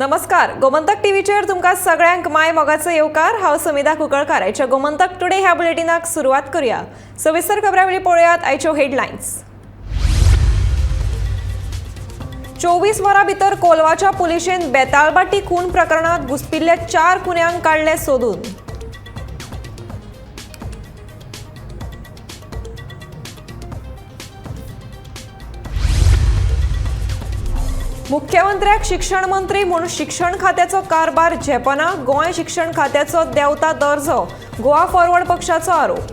नमस्कार, गोमंतक टीव्हीचेर तुमकां सगळ्यांक माय मोगाचो येवकार. हांव समिधा कुंकळकार. आयच्या गोमंतक टुडे ह्या बुलेटिनाक सुरवात करूया. सविस्तर खबरां वेळी पळोवयात आयच्यो हेडलायन्स. 24 वरां भितर कोलवाच्या पुलिशेन बेताळबाटी खून प्रकरणात घुसपिल्ल्या 4 खुन्यांक काडले सोदून. मुख्यमंत्र्याक शिक्षण मंत्री म्हूण शिक्षण खात्याचो कारभार झेपना. गोंय शिक्षण खात्याचो देंवता दर्जो, गोवा फॉरवर्ड पक्षाचो आरोप.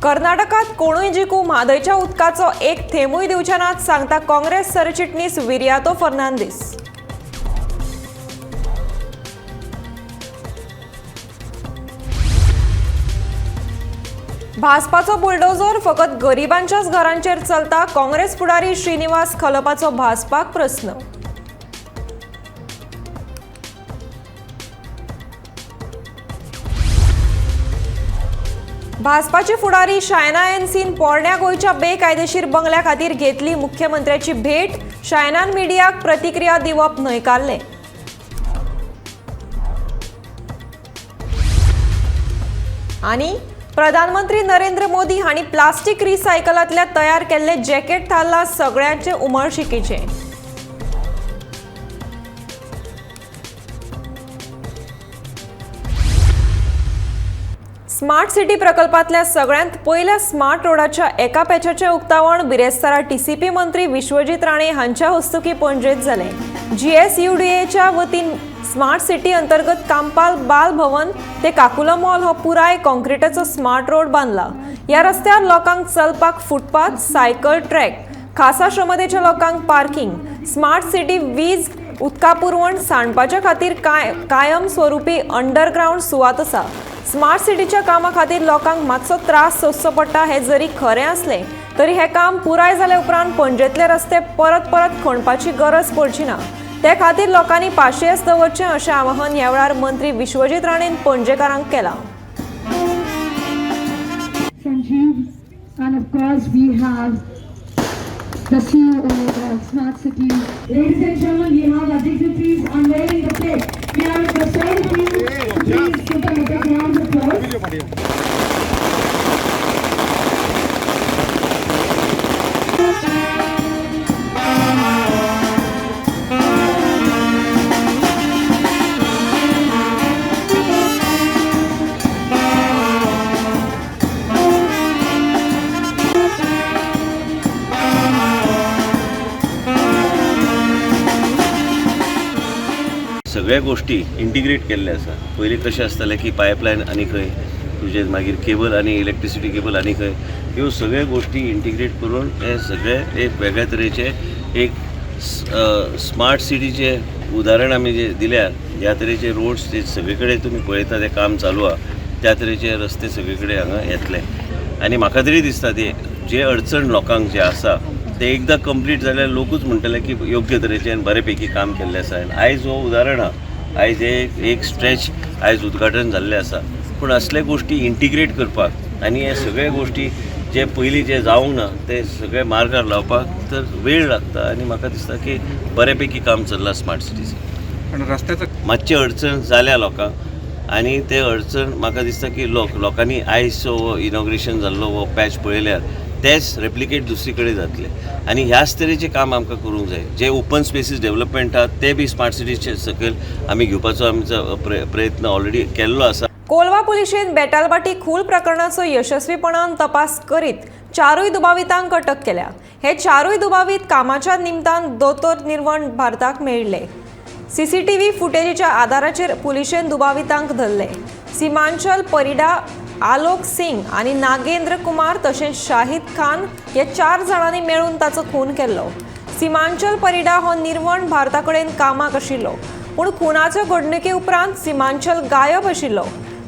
कर्नाटकात कोणूय जिखू, म्हादयच्या उदकाचो एक थेंबूय दिवचे नात, सांगता काँग्रेस सरचिटणीस विरियातो फर्नांडीस. भाजपाचो बुलडोझर फकत गरिबांच्याच घरांचेर चलता, काँग्रेस फुडारी श्रीनिवास खलपाचो भाजपाक प्रस्न. भाजपाचे फुडारी शायना एनसीन पोरण्या गोंयच्या बेकायदेशीर बंगल्या खातीर घेतली मुख्यमंत्र्याची भेट. शायनान मिडियाक प्रतिक्रिया दिवप न्हयकारलें. आनी प्रधानमंत्री नरेंद्र मोदी हांणी प्लास्टीक रिसायकलांतल्या तयार केल्ले जॅकेट थारला सगळ्यांचे उमळशिकेचें. स्मार्ट सिटी प्रकल्पांतल्या सगळ्यांत पयल्या स्मार्ट रोडाच्या एका पॅचाचें उक्तावण बिरेस्तारा टीसीपी मंत्री विश्वजीत राणे हांच्या हस्तुकीं पणजेंत जालें. जीएसयूडीएच्या वतीन स्मार्ट सिटी अंतर्गत कांपाल बाल भवन ते काकुलो मॉल हो पुराय कॉन्क्रिटाचो स्मार्ट रोड बांदला. ह्या रस्त्यार लोकांक चलपाक फुटपाथ, सायकल ट्रॅक, खासा क्षमतेच्या लोकांक पार्किंग, स्मार्ट सिटी वीज उदका पुरवण सांडपाच्या खातीर कायम स्वरुपी अंडरग्रावंड सुवात आसा. स्मार्ट सिटीच्या कामा खातीर लोकांक मातसो त्रास सोंसचो पडटा हें जरी खरें आसलें तरी हें काम पुराय जाले उपरांत पणजेंतले रस्ते परत परत खणपाची गरज पडची ना. ते खातीर लोकांनी पाशियेस दवरचें अशें आवाहन ह्या वेळार मंत्री विश्वजीत राणेन पणजेकारांक केलां. Sanjeev, and of course we have the CEO of Smart City. Ladies and gentlemen, we have our dignitaries unveiling the plaque. We have request all of you to please give them a big round of applause. सगळ्या गोष्टी integrate केल्ले आसा. पयलीं कशें आसतालें की pipeline आनी खंय तुजें, मागीर केबल आनी इलेक्ट्रिसिटी केबल आनी खंय, ह्यो सगळ्यो गोष्टी इंटिग्रेट करून हे सगळे एक वेगळ्या तरेचे एक स्मार्ट सिटीचें उदाहरण आमी जे दिल्या. ह्या तरेचे रोड्स जे सगळे कडेन तुमी पळयता ते काम चालू आहा, त्या तरेचे रस्ते सगळे कडेन हांगा येतले. आनी म्हाका तरी दिसता ते जे अडचण लोकांक जे आसा ते एकदां कंप्लीट जाल्यार लोकूच म्हणटले की योग्य तरेचें आनी बरे पैकी काम केल्लें आसा. आनी आयज हो उदाहरण आहा, आयज एक स्ट्रेच आयज उद्घाटन जाल्लें आसा. पूण असले गोष्टी इंटिग्रेट करपाक आनी हे सगळे गोष्टी जे पयलीं जे जावंक ना ते सगळे मार्गार लावपाक तर वेळ लागता. आनी म्हाका दिसता की बरे पैकी काम चल्लां स्मार्ट सिटीचें. पण रस्त्याचं मातशी अडचण जाल्या लोकांक आनी ते अडचण म्हाका दिसता की लोकांनी आयज हो इनॉग्रेशन जाल्लो हो पॅच पळयल्यार तेच रेप्लिकेट दुसरी कडेन जातले. आनी ह्याच तरेचें काम आमकां करूंक जाय. जे ओपन स्पेसीस डेवलपमेंट आहा ते बी स्मार्ट सिटीचे सकयल आमी घेवपाचो आमचो प्रयत्न ऑलरेडी केल्लो आसा. कोलवा पुलिशेन बेतालबाटी खून प्रकरणाचो यशस्वीपणान तपास करीत 4 दुबावितांक अटक केल्या. हे 4 दुबावीत कामाच्या निमतान दोतोर निर्वण भारताक मेळिल्ले. सीसीटीव्ही फुटेजीच्या आदाराचेर पुलिशेन दुबावितांक धरले. सीमांचल परिडा, आलोक सिंग आनी नागेंद्र कुमार तशेंच शाहिद खान हे 4 जाणांनी मेळून ताचो खून केल्लो. सीमांचल परिडा हो निर्वण भारता कडेन कामाक आशिल्लो, पूण खुनाचे घडणुके उपरांत सीमांचल गायब आशिल्लो.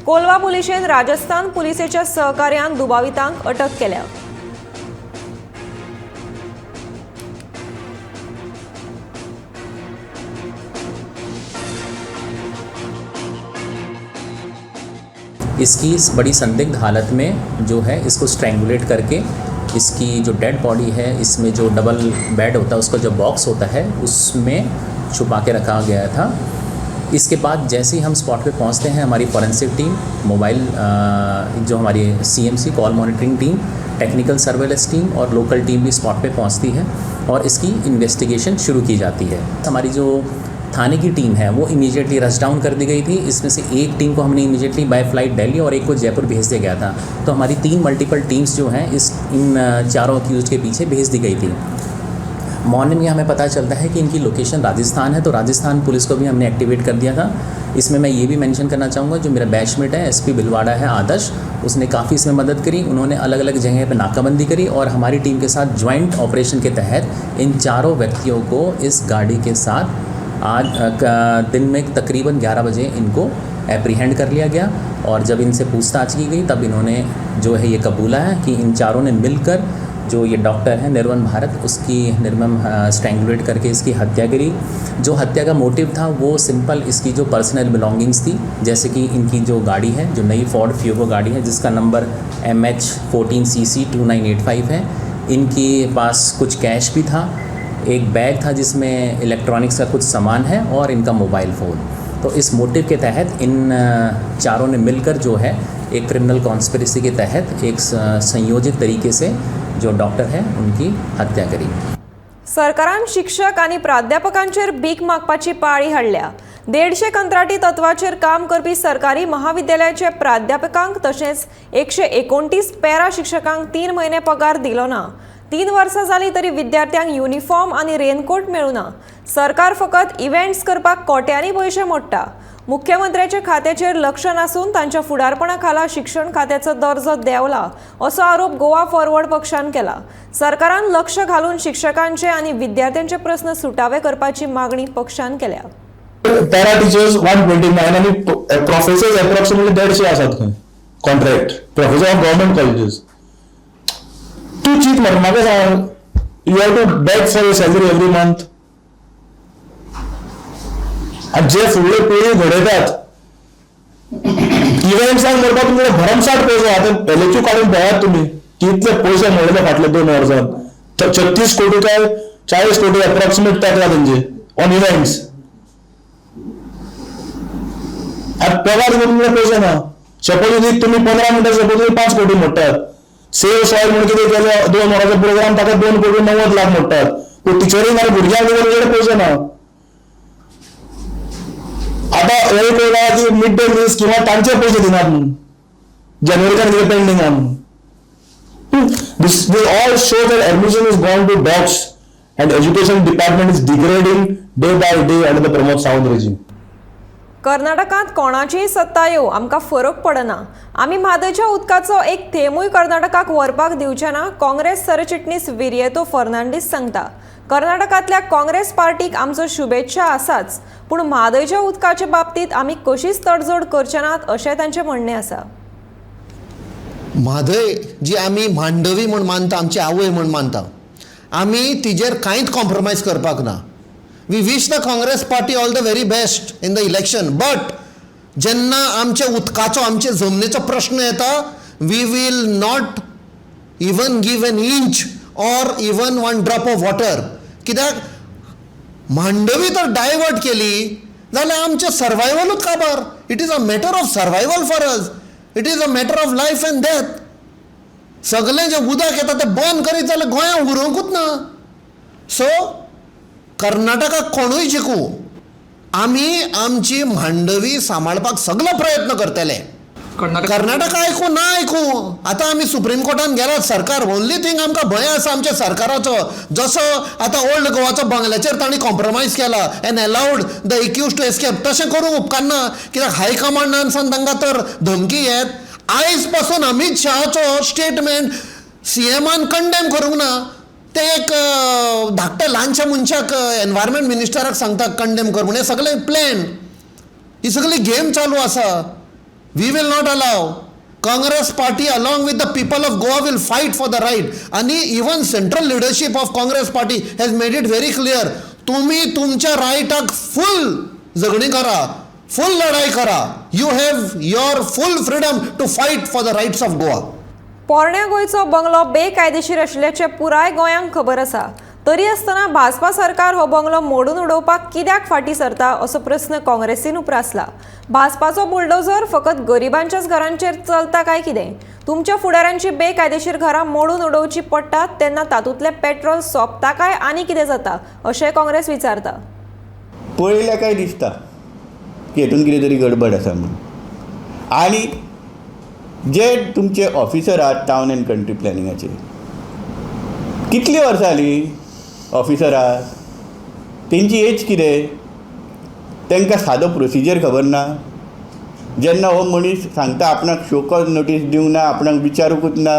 कोलवा पुलिशेन राजस्थान पुलिसेच्या सहकार्यान दुबावितांक अटक केल्या. इसकी बड़ी संदिग्ध हालत में जो है इसको स्ट्रैंगुलेट करके इसकी जो डेड बॉडी है, इसमें जो डबल बेड होता है उसका जो बॉक्स होता है उसमें छुपा के रखा गया था। इसके बाद जैसे ही हम स्पॉट पे पहुंचते हैं, हमारी फॉरेंसिक टीम, मोबाइल जो हमारी CMC call monitoring team, technical surveillance team और लोकल टीम भी स्पॉट पे पहुंचती है और इसकी इन्वेस्टिगेशन शुरू की जाती है। हमारी जो थाने की टीम है वो इमीडिएटली रश डाउन कर दी गई थी। इसमें से एक टीम को हमने इमीडिएटली बाय फ्लाइट दिल्ली और एक को जयपुर भेज दिया गया था। तो हमारी 3 मल्टीपल टीम्स जो हैं इस इन चारों अक्यूज़ के पीछे भेज दी गई थी। मॉर्निंग में हमें पता चलता है कि इनकी लोकेशन राजस्थान है, तो राजस्थान पुलिस को भी हमने एक्टिवेट कर दिया था। इसमें मैं ये भी मेंशन करना चाहूँगा, जो मेरा बैचमेट है एसपी भिलवाड़ा है आदर्श, उसने काफ़ी इसमें मदद करी। उन्होंने अलग अलग जगह पर नाकाबंदी करी और हमारी टीम के साथ ज्वाइंट ऑपरेशन के तहत इन चारों व्यक्तियों को इस गाड़ी के साथ आज दिन में तकरीबन 11 बजे इनको एप्रीहेंड कर लिया गया। और जब इनसे पूछताछ की गई तब इन्होंने जो है ये कबूला है कि इन चारों ने मिलकर जो ये डॉक्टर है निर्मम भारत, उसकी निर्मम स्ट्रैंगुलेट करके इसकी हत्या करी। जो हत्या का मोटिव था वो सिंपल इसकी जो पर्सनल बिलोंगिंग्स थी, जैसे कि इनकी जो गाड़ी है, जो नई फोर्ड फियोगो गाड़ी है जिसका नंबर MH 14 CC 2985 है, इनके पास कुछ कैश भी था, एक बैग था जिसमें इलेक्ट्रॉनिक्स का कुछ सामान है और इनका मोबाइल फ़ोन। तो इस मोटिव के तहत इन चारों ने मिलकर जो है एक क्रिमिनल कॉन्स्पिरेसी के तहत एक संयोजित तरीके से जो डॉक्टर है उनकी हत्या करी। सरकारान शिक्षक आनी प्राध्यापकांचेर भीक मागपाची पाळी हाडल्या। 150 कंत्राटी तत्वाचेर काम करपी सरकारी महाविद्यालयाचे प्राध्यापकांक तशेंच 129 पॅरा शिक्षकांक 3 म्हयने पगार दिलो ना। 3 वर्सां जालीं तरी विद्यार्थ्यांक युनिफॉर्म आनी रेनकोट मेळूना। सरकार फकत इव्हेंट्स करपाक कोट्यांनी पयशे मोडटा। मुख्यमंत्र्याच्या खात्याचेर लक्ष नासून तांच्या फुडारपणा खाला शिक्षण खात्याचो दर्जो देंवला असो आरोप गोवा फॉरवर्ड पक्षान केला। सरकारान लक्ष घालून शिक्षकांचे आनी विद्यार्थ्यांचे प्रस्न सुटावे करपाची मागणी पक्षान केल्या। पॅरा टिचर्स 129 आनी प्रोफेसर्स एप्रॉक्सिमेटली 150 आसात खंय contract professor of government colleges. तूं चीत मरे, म्हाका सांग, you have to beg for your salary every month. आनी जे फुडले पिळगी घडयतात इव्हेंट्सांक मरपाक तुमचे भरमसाठ पयशे। आतां एलएचयू काडून पळयात तुमी कितले पयशे मेळ्ळे फाटले 2 वर्सां, 36 कोटी काय 40 कोटी एप्रॉक्सिमेट टाकला तेंचे ऑन इव्हेंट्स। आतां पगार दिवपाक तुमचे पयशे ना। शपथविधीक तुमी 15 मिनटां शपथविधी 5 कोटी मोडटात। सेव्ह सॉयल म्हणून कितें केलें 2 वरांचो प्रोग्राम ताका 2 कोटी 90 लाख मोडटात। पूण टिचरींक आनी भुरग्यांक दिवपाक पयशे ना। आतां हे कळ्ळा की मिड डे मील स्किमा तांचे पयशे दिनात म्हणून जानेवारीच्यान कितें पेंडींग आहा म्हणून। This all show that admission is gone to dogs and education department is degrading day by day under the Pramod Sawant regime. कर्नाटकांत कोणाचीय सत्ता येवं आमकां फरक पडना। आमी म्हादयच्या उदकाचो एक थेंबूय कर्नाटकाक व्हरपाक दिवचे ना, काँग्रेस सरचिटणीस विरियतो फर्नांडीस सांगता। कर्नाटकांतल्या काँग्रेस पार्टीक आमचो शुभेच्छा आसाच, पूण म्हादयच्या उदकाचे बाबतींत आमी कशीच तडजोड करचे नात अशें तांचें म्हणणें आसा। म्हादय जी आमी मांडवी म्हूण मानता, आमची आवय म्हूण मानता, आमी तिजेर कांयच कॉम्प्रोमायज करपाक ना। We wish the Congress party all the very best in the election, but जेन्ना आमच्या उदकाचो, आमचे जमनीचो प्रश्न येता, we will not even give an inch or even one drop of water. कित्याक मांडवी तर डायवर्ट केली जाल्यार आमचें सर्वायवलूच काबार। It is a matter of survival for us, it is a matter of life and death. सगळें जें उदक येता तें बंद करीत जाल्यार गोंयांत उरोंकूच ना। सो कर्नाटकाक कोणूय जिखूं, आमी आमची मांडवी सांबाळपाक सगलो प्रयत्न करतले। कर्नाटका आयकूं ना आयकूं, आतां आमी सुप्रीम कोर्टान गेलात। सरकार ओनली थिंग आमकां भंय आसा आमच्या सरकाराचो, जसो आतां ओल्ड गोवाचो बंगल्याचेर तांणी कॉम्प्रोमायज केला and allowed the accused to escape, तशें करूंक उपकारना। कित्याक हायकमांडान तांकां तर धमकी येत। आयज पासून अमीत शहाचो स्टेटमेंट सीएमान कंडेम करूंक ना, ते एक धाकट्या ल्हानशा मनशाक एनवायरमेंट मिनिस्टराक सांगता कंडेम कर म्हूण। हें सगळें प्लॅन, ही सगळी गेम चालू आसा। We will not allow. Congress party along with the people of Goa will fight for the right. आणि even central leadership of Congress party has made it very clear, तुम्ही तुमच्या रायटाक फुल झगडी करा, फुल लढाई करा. You have your full freedom to fight for the rights of Goa. पोरण्या गोंयचो bungalow बेकायदेशीर आशिल्ल्याचें पुराय गोंयांक खबर आसा, तरी आसतना भाजपा सरकार हो बंगलो मोडून उडोवपाक कित्याक फाटीं सरता असो प्रस्न काँग्रेसीन उप्रासला. भाजपाचो बुलडोझर फकत गरिबांच्याच घरांचेर चलता काय कितें? तुमच्या फुडाऱ्यांची बेकायदेशीर घरां मोडून उडोवची पडटात तेन्ना तातूंतलें पेट्रोल सोंपता काय आनी कितें जाता अशें काँग्रेस विचारता. पळयल्या काय दिसता की हेतून कितें तरी गडबड आसा म्हणून. आनी जे तुमचे ऑफिसर आहात टावन अँड कंट्री प्लॅनिंगाचे, कितलीं वर्सां जालीं ऑफिसर आहात, तेंची एज कितें, तांकां सादो प्रोसिजर खबर ना. जेन्ना हो मनीस सांगता आपणाक शो कॉज नोटीस दिवंक ना, आपणाक विचारूंकूच ना,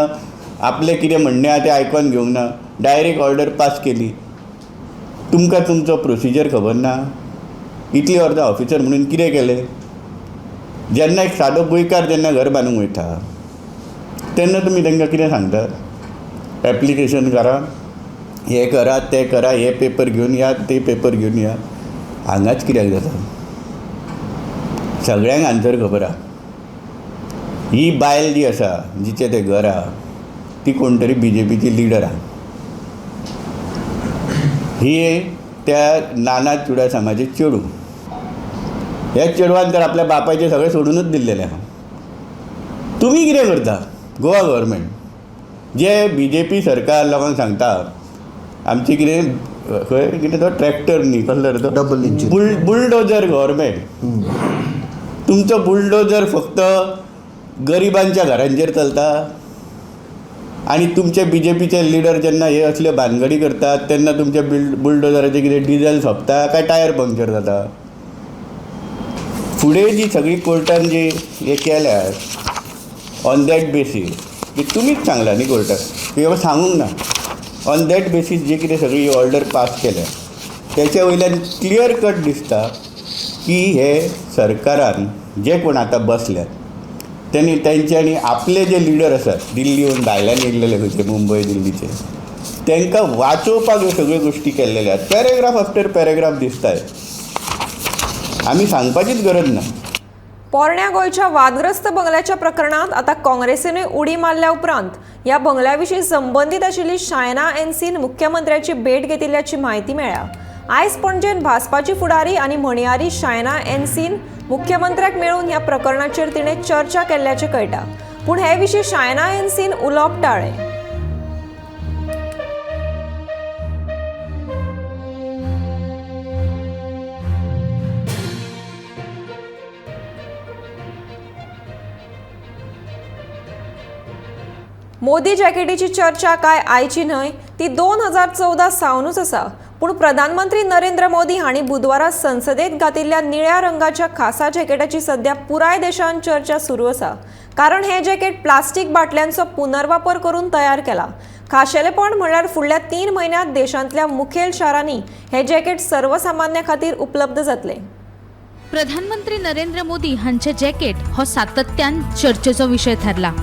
आपलें कितें म्हणणें आहा तें आयकोन घेवंक ना, डायरेक्ट ऑर्डर पास केली, तुमकां तुमचो प्रोसिजर खबर ना. इतलीं वर्सां ऑफिसर म्हणून कितें केलें? जेन्ना एक सादो गोंयकार जेन्ना घर बांदूंक वयता तेन्ना तुमी तांकां कितें सांगतात? एप्लिकेशन करा, हें करा, तें करा, हे पेपर घेवन या, ते पेपर घेवन या. हांगाच कित्याक जाता? सगळ्यांक आन्सर खबर आहा. ही बायल जी आसा, जिचें तें घर आहा, ती कोण तरी बीजेपीची लिडर आहा. ही त्या नाना चुडासामाचें चेडूं. ह्या चेडवान तर आपल्या बापायचें सगळें सोडूनच दिल्लेलें आहा. तुमी कितें करता गोवा गव्हर्मेंट? जे बीजेपी सरकार लोकांक सांगता आमचें कितें खंय कितें तो ट्रॅक्टर न्ही कसलो रे तो डबल इंजीन बुलडोजर गव्हर्मेंट. तुमचो बुलडोजर फक्त गरिबांच्या घरांचेर चलता. आनी तुमचे बीजेपीचे लिडर जेन्ना हे असल्यो भानगडी करतात तेन्ना तुमच्या बुलडोजराचें कितें डिजल सोंपता काय टायर पंक्चर जाता? फुडें जी सगळी कोर्टान जी हे केल्या ऑन that basis, की तुमीच सांगला न्ही कोर्टाक की बाबा सांगूंक ना, ऑन that basis जी कितें सगळी ऑर्डर पास केल्या तेच्या वयल्यान क्लियर कट दिसता की हे सरकारान जे कोण आतां बसल्यात तेणी तेंच्यांनी आपले जे लिडर आसात दिल्लीहून भायल्यान येयल्लेले खंयचे मुंबय दिल्लीचे, तांकां वाचोवपाक ह्यो सगळ्यो गोश्टी केल्लेल्यो आसात. पॅरेग्राफ आफ्टर पॅरेग्राफ दिसताय, आमी सांगपाचीच गरज ना. पोरण्या गोंयच्या वादग्रस्त बंगल्याच्या प्रकरणांत आतां काँग्रेसीनूय उडी मारल्या उपरांत ह्या बंगल्या विशीं संबंदीत आशिल्ली शायना एनसीन मुख्यमंत्र्याची भेट घेतिल्ल्याची म्हायती मेळ्ळ्या. आयज पणजेन भाजपाची फुडारी आनी म्हणयारी शायना एनसीन मुख्यमंत्र्याक मेळून ह्या प्रकरणाचेर तिणें चर्चा केल्ल्याचें कळटा. पूण हे विशीं शायना एनसीन उलोवप टाळ्ळें. मोदी जॅकेटीची चर्चा काय आयची न्हय, ती 2014 सावनूच आसा. पूण प्रधानमंत्री नरेंद्र मोदी हांणी बुधवारा संसदेत घातिल्ल्या निळ्या रंगाच्या खासा जॅकेटाची सध्या पुराय देशांत चर्चा सुरू आसा. कारण हें जॅकेट प्लास्टीक बाटल्यांचो पुनर्वापर करून तयार केला. खाशेलेपण म्हळ्यार फुडल्या 3 म्हयन्यांत देशांतल्या मुखेल शारांनी हें जॅकेट सर्वसामान्या खातीर उपलब्ध जातलें. प्रधानमंत्री नरेंद्र मोदी हांचें जॅकेट हो सातत्यान चर्चेचो विशय थारला.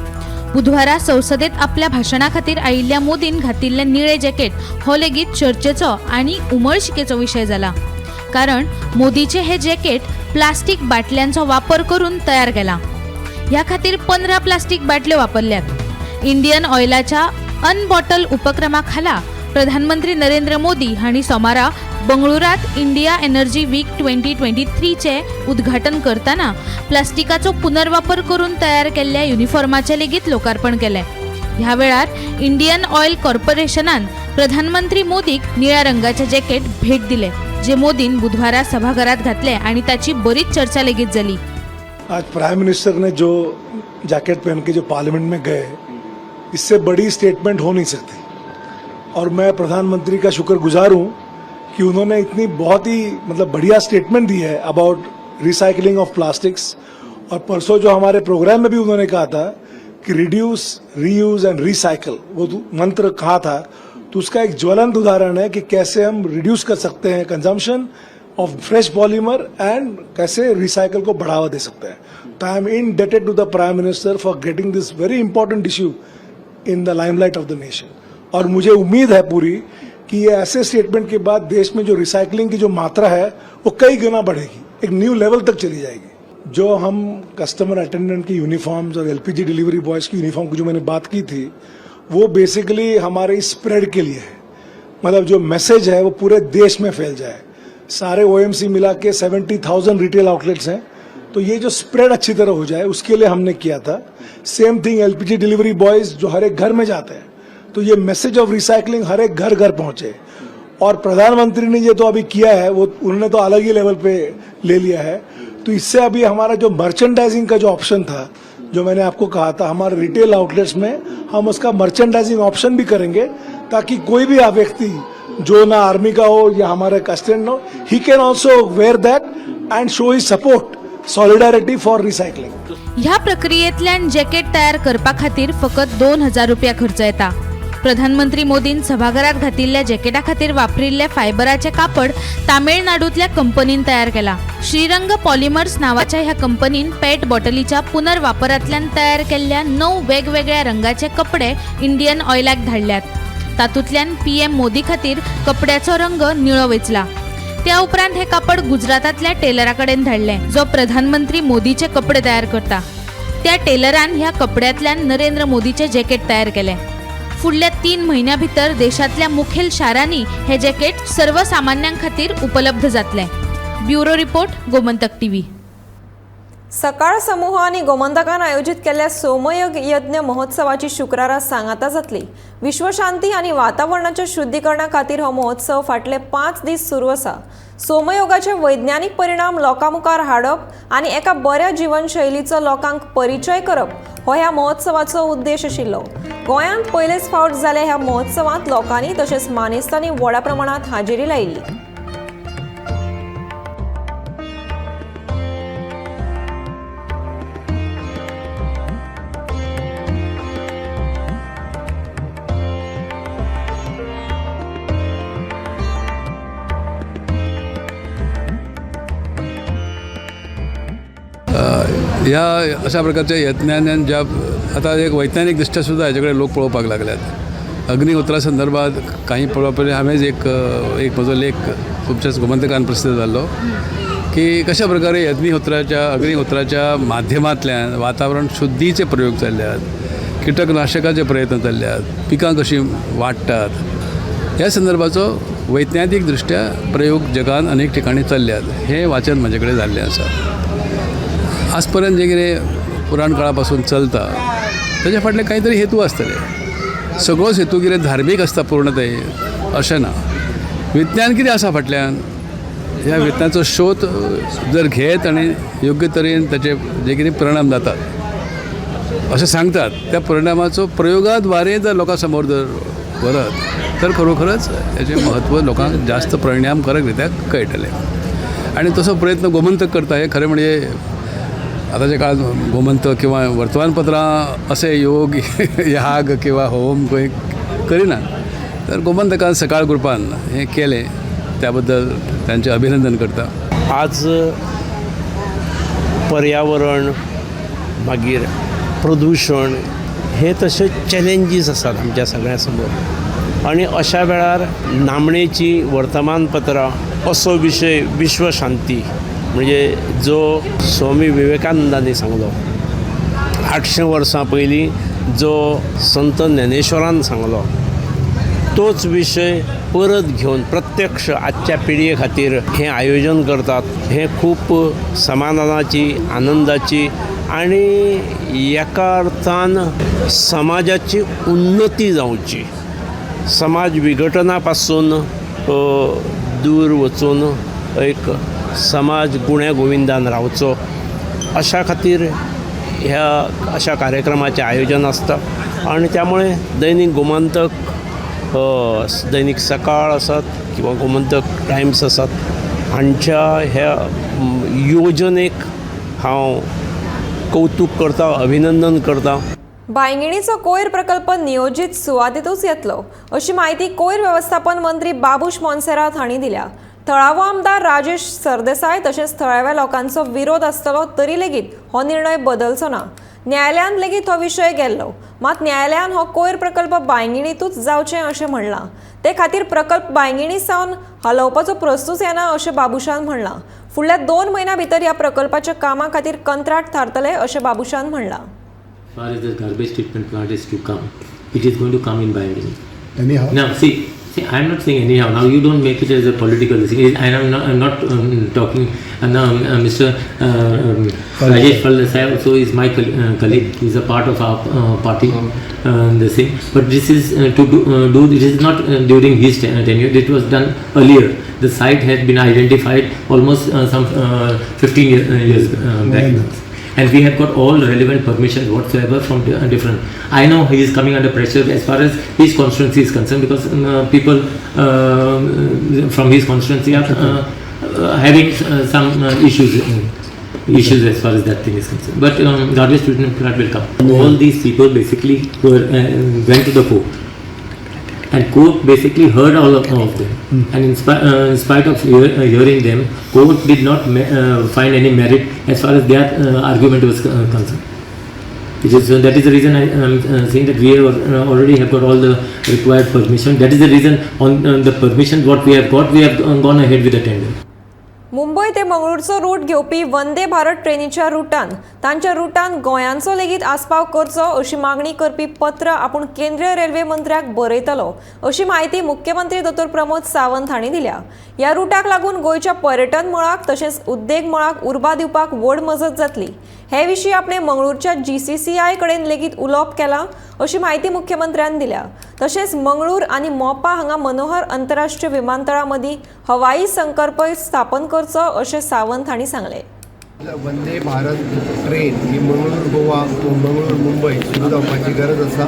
बुधवारा संसदेत आपल्या भाशणा खातीर आयिल्ल्या मोदीन घातिल्लें निळे जॅकेट हो लेगीत चर्चेचो आनी उमळशिकेचो विशय जाला. कारण मोदीचें हें जॅकेट प्लास्टीक बाटल्यांचो वापर करून तयार केलां. ह्या खातीर 15 प्लास्टीक बाटल्यो वापरल्यात. इंडियन ऑयलाच्या अनबॉटल उपक्रमा खाला प्रधानमंत्री नरेंद्र मोदी हांणी सोमारा बंगळुरात इंडिया एनर्जी वीक 2023 उद्घाटन करतना प्लास्टिकाचो पुनर्वापर करून तयार केल्ल्या युनिफॉर्माचें लेगीत लोकार्पण केलें. ह्या वेळार इंडियन ऑयल कॉर्पोरेशनान प्रधानमंत्री मोदीक निळ्या रंगाचें जॅकेट भेट दिलें, जे मोदीन बुधवारा सभाघरात घातले आणि ताची बरीच चर्चा लेगीत जाली. आज प्राइम मिनिस्टर ने जो जैकेट पहन के जो पार्लियामेंट में गए, इससे बड़ी स्टेटमेंट हो नहीं सकती. और मैं प्रधानमंत्री का शुक्रगुजार हूँ कि उन्होंने इतनी बहुत ही मतलब बढ़िया स्टेटमेंट दी है अबाउट रिसाइकलिंग ऑफ प्लास्टिक्स. और परसों जो हमारे प्रोग्राम में भी उन्होंने कहा था कि रिड्यूस, रीयूज एंड रिसाइकल, वो मंत्र कहा था, तो उसका एक ज्वलंत उदाहरण है कि कैसे हम रिड्यूस कर सकते हैं consumption of fresh polymer and कैसे रिसाइकल को बढ़ावा दे सकते हैं. तो I am indebted to the prime minister for getting this very important issue in the limelight of the nation. और मुझे उम्मीद है पूरी कि ये ऐसे स्टेटमेंट के बाद देश में जो रिसाइकलिंग की जो मात्रा है वो कई गुना बढ़ेगी, एक न्यू लेवल तक चली जाएगी. जो हम कस्टमर अटेंडेंट की यूनिफॉर्म्स और एलपीजी डिलीवरी बॉयज़ की यूनिफॉर्म की जो मैंने बात की थी, वो बेसिकली हमारे स्प्रेड के लिए है। मतलब जो मैसेज है वो पूरे देश में फैल जाए। सारे ओएमसी मिला के 70,000 रिटेल आउटलेट्स हैं, तो ये जो स्प्रेड अच्छी तरह हो जाए, उसके लिए हमने किया था। Same thing LPG delivery boys जो हर एक घर में जाते हैं, तो ये मैसेज ऑफ रिसाइकलिंग हर एक घर घर पहुंचे। और प्रधानमंत्री ने ये तो अभी किया है, वो उन्होंने तो अलग ही लेवल पे ले लिया है। तो इससे अभी हमारा जो मर्चेंडाइजिंग का जो ऑप्शन था, जो मैंने आपको कहा था, हमारे रिटेल आउटलेट्स में हम उसका मर्चेंडाइजिंग ऑप्शन भी करेंगे, ताकि कोई भी व्यक्ति जो ना आर्मी का हो या हमारे कस्टमर हो, he can also wear that and show his support, solidarity for recycling. ह्या प्रक्रियेंतल्यान जॅकेट तयार करपा खातीर फकत 2000 रुपया खर्च येता. प्रधानमंत्री मोदीन सभाघरात घातिल्ल्या जॅकेटा खातीर वापरिल्ले फायबराचे कापड तामिळनाडूंतल्या कंपनीन तयार केला. श्रीरंग पॉलिमर्स नांवाच्या ह्या कंपनीन पेट बॉटलीच्या पुनर्वापरांतल्यान तयार केल्ल्या 9 वेगवेगळ्या रंगाचे कपडे इंडियन ऑयलाक धाडल्यात. तातूंतल्यान पीएम मोदी खातीर कपड्याचो रंग निळो वेंचला. त्या उपरांत हे कापड गुजरातांतल्या टेलरा कडेन धाडलें, जो प्रधानमंत्री मोदीचे कपडे तयार करता. त्या टेलरान ह्या कपड्यांतल्यान नरेंद्र मोदीचे जॅकेट तयार केलें. फुडल्या 3 म्हयन्यां भितर देशांतल्या मुखेल शारांनी हे जॅकेट सर्वसामान्यां खातीर उपलब्ध जातलें. Bureau report, Gomantak TV. सकाळ समूह आनी गोमंतकान आयोजीत केल्ल्या सोमयज्ञ यज्ञ महोत्सवाची शुक्रारा सांगाता जातली. विश्वशांती आनी वातावरणाच्या शुद्धीकरणा खातीर हो महोत्सव फाटले 5 दीस सुरू आसा. सोमयोगाचे वैज्ञानीक परिणाम लोकां मुखार हाडप आनी एका बऱ्या जिवनशैलीचो लोकांक परिचय करप हो ह्या महोत्सवाचो उद्देश आशिल्लो. गोंयांत पयलेच फावट जाल्या ह्या महोत्सवांत लोकांनी तशेंच मानेस्तांनी व्हडा प्रमाणात हाजेरी लायिल्ली. ह्या अशा प्रकारच्या यज्ञान ज्या आता एक वैज्ञानिक दृश्ट्या सुद्दां हाजे कडेन लोक पळोवपाक लागल्यात. अग्निहोत्रा संदर्भात काही पळोवपा पयलीं हांवेंच एक एक म्हजो लेख तुमच्याच गोमंतकान प्रसिद्ध जाल्लो की कशा प्रकारे अग्निहोत्राच्या माध्यमांतल्यान वातावरण शुद्धीचे प्रयोग चल्ल्यात, किटकनाशकाचे प्रयत्न चल्ल्यात, पिकां कशीं वाडटात, ह्या संदर्भाचो वैज्ञानीक दृश्ट्या प्रयोग जगान अनेक ठिकाणी चल्ल्यात. हें वाचन म्हजे कडेन जाल्लें आसा. आज पर्यंत जें कितें पुराण काळा पासून चलता ताच्या फाटले कांय तरी हेतू आसतले. सगळोच हेतू कितें धार्मीक आसता पूर्णतय अशें ना. विज्ञान कितें आसा फाटल्यान, ह्या विज्ञानाचो शोध जर घेत आनी योग्य तरेन ताचे जे कितें परिणाम जातात अशें सांगतात, त्या परिणामाचो प्रयोगाद्वारे जर लोकां समोर जर व्हरत तर खरोखरच ताचें म्हत्व लोकांक जास्त परिणामकारक रित्या कळटलें. आनी तसो प्रयत्न गोमंतक करता. हें खरें म्हणजे आतांच्या काळात गोमंतक किंवा वर्तमानपत्रां असे योग याग किंवा होम खंय करिनात, तर गोमंतकान सकाळ ग्रुपान हें केलें त्याबद्दल तांचें अभिनंदन करता. आज पर्यावरण मागीर प्रदुशण हे तशे चॅलेंजीस आसात आमच्या सगळ्यां समोर आनी अशा वेळार नामणेची वर्तमानपत्रां असो विशय विश्वशांती म्हणजे जो स्वामी विवेकानंदांनी सांगलो 800 वर्सां पयलीं, जो संत ज्ञानेश्वरान सांगलो, तोच विशय परत घेवन प्रत्यक्ष आजच्या पिळगे खातीर हें आयोजन करतात. हें खूब समाधानाची, आनंदाची आनी एका अर्थान समाजाची उन्नती जावची, समाज विघटना पासून दूर वचून एक समाज गुण्या गोविंदान रावचो अशा खातीर ह्या अशा कार्यक्रमाचें आयोजन आसता. आनी त्यामुळे दैनिक गोमंतक, दैनिक सकाळ आसात किंवा गोमंतक टायम्स आसात हांच्या ह्या योजनेक हांव कौतूक करता, अभिनंदन करता. बांयगिणीचो कोयर प्रकल्प नियोजीत सुवातेतूच येतलो अशी म्हायती कोयर वेवस्थापन मंत्री बाबूश मोन्सेरात हांणी दिल्या. थळावो आमदार राजेश सरदेसाय तशेंच थळाव्या लोकांचो विरोध आसतलो तरी लेगीत हो निर्णय बदलचो ना. न्यायालयांत लेगीत हो विशय गेल्लो. मात न्यायालयान हो कोयर प्रकल्प बांयगिणीतूच जावचें अशें म्हणलां. ते खातीर प्रकल्प बांयगिणी सावन हालोवपाचो प्रस्नूच येना अशें बाबुशान म्हणलां. फुडल्या 2 म्हयन्यां भितर ह्या प्रकल्पाच्या कामा खातीर कंत्राट थारतले अशें बाबुशान म्हणलां. As far as the garbage treatment plant is to come, it is going to come in Binding. Anyhow. Now, see, I am not saying anyhow. Now, you don't make it as a political thing. I am not, I'm not talking. Now, Mr. Rajesh Faldesai also is my colleague. He is a part of our party. The same. But this is to do. This is not during his tenure. It was done earlier. The site had been identified almost some 15 years back. And we have got all relevant permissions whatsoever from different. I know he is coming under pressure as far as his constituency is concerned, because people from his constituency are having some issues as far as that thing is concerned. But garbage treatment plant will come. All these people basically were went to the court, and court basically heard all of them. And in spite of hearing them, court did not find any merit as far as their argument was concerned. Which is, that is the reason I am saying that we have, already have got all the required permission. That is the reason on the permission what we have got, we have gone ahead with the tender. Mumbai ते मंगळूरचो route घेवपी वंदे भारत ट्रेनीच्या रुटान तांच्या रुटान गोंयांचो लेगीत आस्पाव करचो अशी मागणी करपी पत्र आपूण केंद्रीय रेल्वे मंत्र्याक बरयतलो अशी म्हायती मुख्यमंत्री दोतोर प्रमोद सावंत हांणी दिल्या. ह्या रुटाक लागून गोंयच्या पर्यटन मळाक तशेंच उद्देग मळाक उर्बा दिवपाक व्हड मजत जातली. हे विशीं आपणे मंगळूरच्या GCCI कडेन लेगीत उलोवप केलां अशी म्हायती मुख्यमंत्र्यान दिल्या. तशेंच मंगळूर आनी मोपा हांगा मनोहर आंतरराष्ट्रीय विमानतळा मदीं हवाई संकल्प स्थापन करचो अशें सावंत हांणी सांगलें. वंदे भारत ट्रेन ही मंगळूर गोवा मंगळूर मुंबय सुरू जावपाची गरज आसा.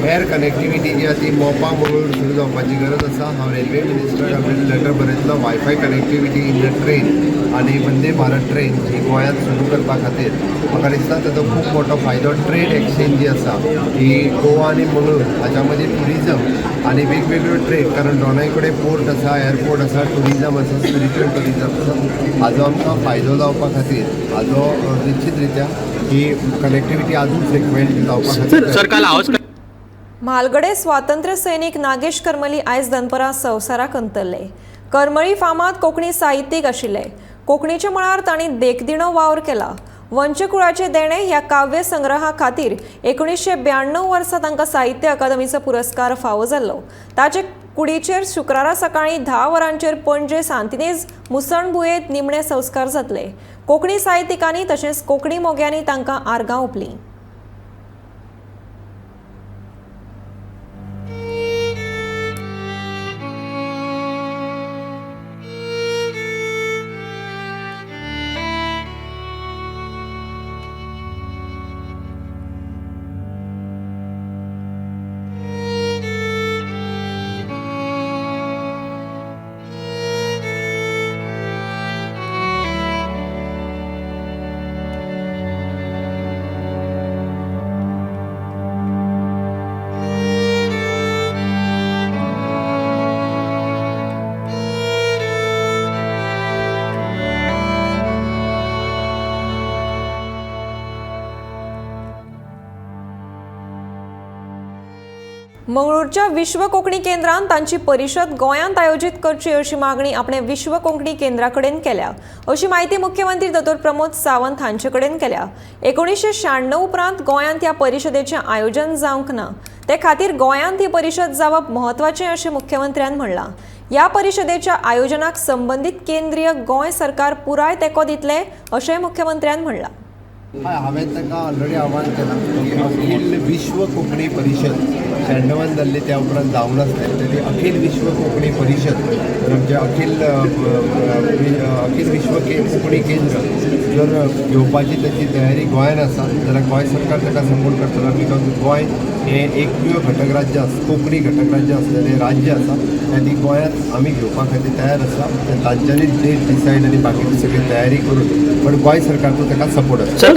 एअर कनेक्टिविटी जी आसा ती मोपा मंगळूर सुरू जावपाची गरज आसा. हांव रेल्वे मिनिस्टराक आपले letter बरयतलो WiFi connectivity in the train आनी वंदे भारत ट्रेन ही गोंयांत सुरू करपा खातीर म्हाका दिसता ताचो खूब मोठो फायदो. ट्रेड एक्सचेंज जी आसा ही गोवा आनी मंगळूर हाच्या मदीं ट्युरिजम आनी वेगवेगळ्यो ट्रेड, कारण दोनाय कडेन पोर्ट आसा, एअरपोर्ट आसा, ट्युरिजम आसा, स्पिरिच्युअल ट्युरिजम आसा, हाजो आमकां फायदो जावपा खातीर हाजो निश्चित रित्या ही कनेक्टिविटी अजून फ्रिक्वेंट जावपा खातीर. म्हालगडे स्वातंत्र्य सैनीक नागेश करमली आयज दनपरां संवसाराक अंतरले. करमळी फामाद कोंकणी साहित्यीक आशिल्ले. कोंकणीच्या मळार तांणी देखदिणो वावर केला. वंशकुळाचे देणे ह्या काव्य संग्रहा खातीर 1992 वर्सा तांकां साहित्य अकादमीचो पुरस्कार फावो जाल्लो. ताचे कुडीचेर शुक्रारा सकाळीं 10 वरांचेर पणजे सांतिनेज मुसणभुंयेंत निमणे संस्कार जातले. कोंकणी साहित्यिकांनी तशेंच कोंकणी मोग्यांनी तांकां आर्गां ओंपलीं. मंगळूरच्या विश्व कोंकणी केंद्रान तांची परिशद गोंयांत आयोजीत करची अशी मागणी आपणे विश्व कोंकणी केंद्रा कडेन केल्या अशी म्हायती मुख्यमंत्री दोतोर प्रमोद सावंत हांचे कडेन केल्या. 1996 उपरांत गोंयांत ह्या परिशदेचें आयोजन जावंक ना, ते खातीर गोंयांत ही परिशद जावप म्हत्वाचें अशें मुख्यमंत्र्यान म्हणलां. ह्या परिशदेच्या आयोजनाक संबंदीत केंद्रीय गोंय सरकार पुराय तेंको दितले अशेंय मुख्यमंत्र्यान म्हणलां. हांवें तांकां ऑलरेडी आव्हान केलां की अखील विश्व कोंकणी परिशद 96 जाल्ली त्या उपरांत जावंक नासलें, तरी अखील विश्व कोंकणी परिशद आमचें अखील विश्व कोंकणी केंद्र जर घेवपाची ताची तयारी गोंयान आसा जाल्यार गोंय सरकार ताका सपोर्ट करतलो. Because Goa हें एकमेव घटक राज्य आसा, कोंकणी घटक राज्य आसलेलें राज्य आसा आनी ती गोंयांत आमी घेवपा खातीर तयार आसा. तांच्यांनी डेट डिसायड आनी बाकीची सगळी तयारी करून, पण गोंय सरकारचो ताका सपोर्ट आसा.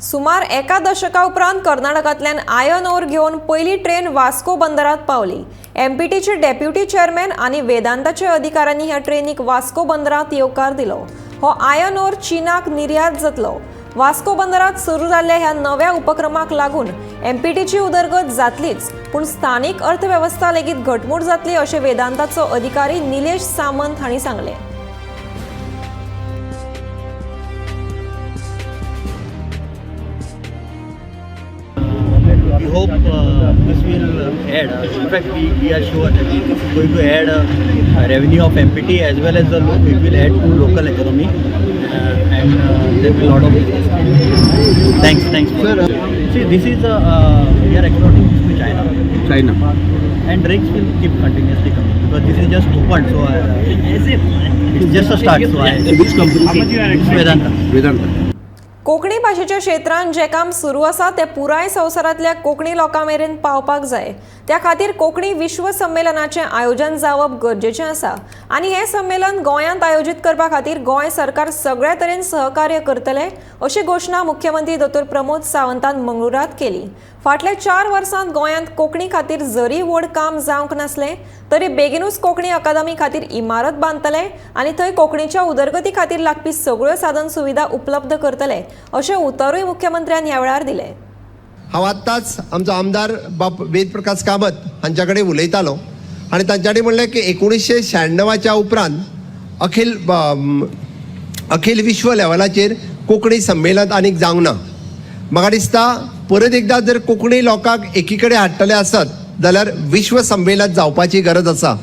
सुमार एका दशका उपरांत कर्नाटकांतल्यान आयर्न ओर घेवन पयली ट्रेन वास्को बंदरात पावली. एमपीटीचे डेप्युटी चेअरमॅन आनी वेदांताचे अधिकाऱ्यांनी ह्या ट्रेनीक वास्को बंदरात येवकार दिलो. हो आयर्न ओर चीनाक निर्यात जातलो. वास्को बंदरात सुरू जाल्ल्या ह्या नव्या उपक्रमाक लागून एमपीटीची उदरगत जातलीच, पूण स्थानिक अर्थवेवस्था लेगीत घटमूट जातली अशें वेदांताचो अधिकारी निलेश सामंत हांणी सांगलें. We hope this will add, in fact we are sure that this is going to add revenue of MPT as well as it will add to local economy and there will be a lot of business. Thanks. Sir, see, this is we are exporting this to China. And rakes will keep continuously coming because this is just opened, so it's just a start. So which company? It's Vedanta. Konkani भाशेच्या क्षेत्रांत जें काम सुरू आसा तें पुराय संवसारांतल्या कोंकणी लोकां मेरेन पावपाक जाय. त्या खातीर कोंकणी विश्व संमेलनाचें आयोजन जावप गरजेचें आसा आनी हें संमेलन गोंयांत आयोजीत करपा खातीर गोंय सरकार सगळ्या तरेन सहकार्य करतले अशी घोशणा मुख्यमंत्री दोतोर प्रमोद सावंतान मंगळुरांत केली. फाटल्या 4 वर्सांत गोंयांत कोंकणी खातीर जरी व्हड काम जावंक नासलें तरी बेगिनूच कोंकणी अकादमी खातीर इमारत बांदतले आनी थंय कोंकणीच्या उदरगती खातीर लागपी सगळ्यो साधन सुविधा उपलब्ध करतले अशें उतरूय मुख्यमंत्र्यान ह्या वेळार दिलें. हांव आत्ताच आमचो आमदार बाब वेदप्रकाश कामत हांच्या कडेन उलयतालो आनी तांच्यानी म्हणलें की 1996 उपरांत अखिल विश्व लेवलाचेर कोंकणी संमेलन आनीक जावंक ना. म्हाका दिसता परत एकदां जर कोंकणी लोकांक एकी कडेन हाडटले आसत जाल्यार विश्व संमेलन जावपाची गरज आसा.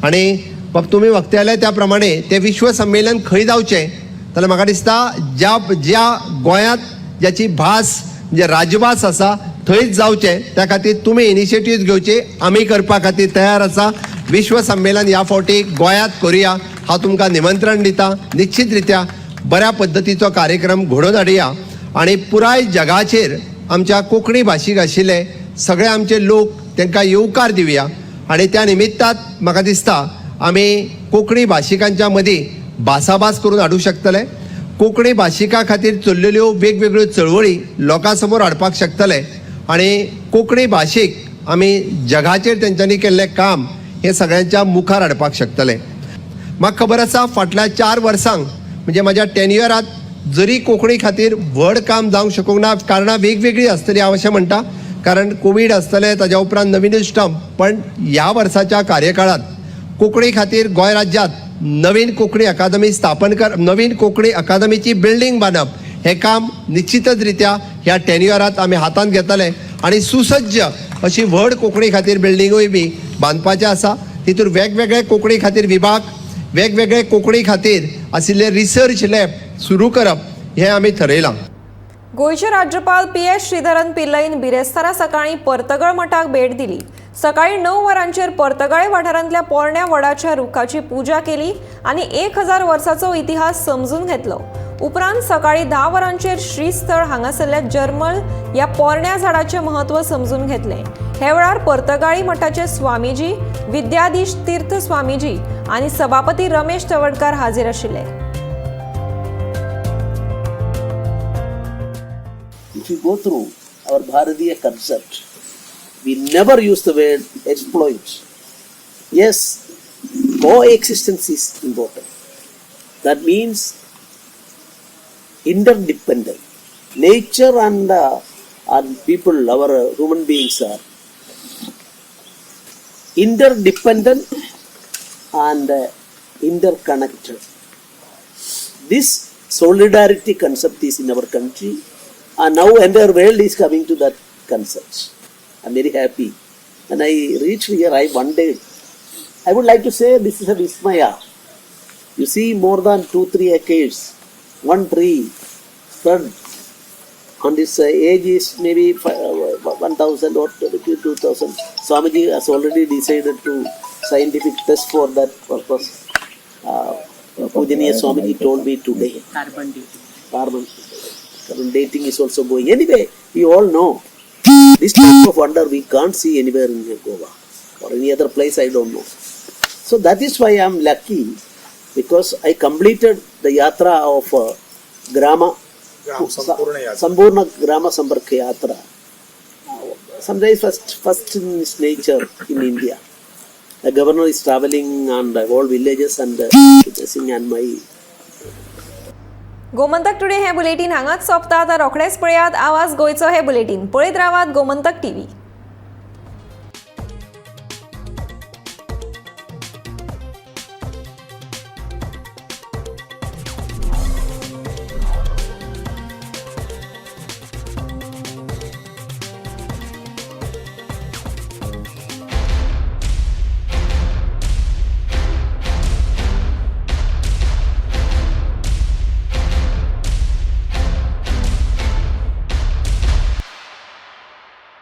आनी बाब तुमी वक्त्याले त्या प्रमाणे तें विश्व संमेलन खंय जावचें जाल्यार म्हाका दिसता ज्या ज्या गोंयांत ज्याची भास म्हणजे राजभास आसा थंयच जावचें. त्या खातीर तुमी इनिशिएटीव घेवचे, आमी करपा खातीर तयार आसा. विश्व संमेलन ह्या फावटी गोंयांत करुया, हांव तुमकां निमंत्रण दिता. निश्चित रित्या बऱ्या पद्दतीचो कार्यक्रम घडोवन हाडया आनी पुराय जगाचेर आमच्या कोंकणी भाशीक आशिल्ले सगळे आमचे लोक तांकां येवकार दिवया. आनी त्या निमित्तात म्हाका दिसता आमी कोंकणी भाशिकांच्या मदीं भासाभास करून हाडूंक शकतले, कोंकणी भाशिका खातीर चल्लेल्यो वेगवेगळ्यो चळवळी लोकां समोर हाडपाक शकतले आनी कोंकणी भाशीक आमी जगाचेर तेंच्यांनी केल्लें काम हें सगळ्यांच्या मुखार हाडपाक शकतले. म्हाका खबर आसा फाटल्या 4 वर्सांक म्हणजे म्हाज्या टेन्युअरांत जरी कोंकणी खातीर व्हड काम जावंक शकूंक ना, कारणां वेगवेगळीं आसतलीं हांव अशें म्हणटा, कारण कोवीड आसतलें, ताज्या उपरांत नवीनूच स्टंप, पण ह्या वर्साच्या कार्यकाळांत कोंकणी खातीर गोंय राज्यांत नवीन कोंकणी अकादमी स्थापन कर, नवीन कोंकणी अकादमीची बिल्डींग बांदप हें काम निश्चितच रित्या ह्या टेन्युअरांत आमी हातांत घेतले आनी सुसज्ज अशी व्हड कोंकणी खातीर बिल्डिंगूय बी बांदपाचें आसा. तितूर वेगवेगळे कोंकणी खातीर विभाग, वेगवेगळे कोंकणी खातीर आशिल्ले रिसर्च लॅब सुरू करप हें आमी थरयलां. गोंयचे राज्यपाल पी.एस. श्रीधरन पिल्लईन बिरेस्तारा सकाळीं पर्तगाळ मठाक भेट दिली. सकाळीं 9 वरांचेर पर्तगाळे वाठारांतल्या पोरण्या वडाच्या रुखाची पुजा केली आनी 1000 वर्साचो इतिहास समजून घेतलो. उपरांत सकाळीं 10 वरांचेर श्रीस्थळ हांगासरल्या जर्मल ह्या पोरण्या झाडाचें म्हत्व समजून घेतलें. हे वेळार पर्तगाळी मठाचे स्वामीजी विद्याधीश तीर्थ स्वामीजी आनी सभापती रमेश तवडकार हाजीर आशिल्ले. If you go through our Bharatiya concept, we never use the word exploit. Yes, coexistence is important. That means interdependent. Nature and people, our human beings are interdependent and interconnected. This solidarity concept is in our country, and now entire world is coming to that concept. I'm very happy. When I reached here, I wondered. I would like to say this is a vismaya. You see more than 2-3 acres, one tree spread on this age is maybe 1,000 or 2,000. Swamiji has already decided to scientific test for that purpose. Pujaniya Swamiji told me today. Carbon dating. Carbon dating is also going. Anyway, we all know this type of wonder we can't see anywhere in Goa or any other place, I don't know. So that is why I am lucky, because I completed the yatra of Grama Sampurna Grama Sampark Yatra. Sometimes first in its nature in India. The governor is traveling and all villages and witnessing and my. Gomantak today हें bulletin हांगाच सोंपता. आतां रोखडेच पळयात आवाज गोंयचो हें bulletin. पळयत रावात गोमंतक टीव्ही.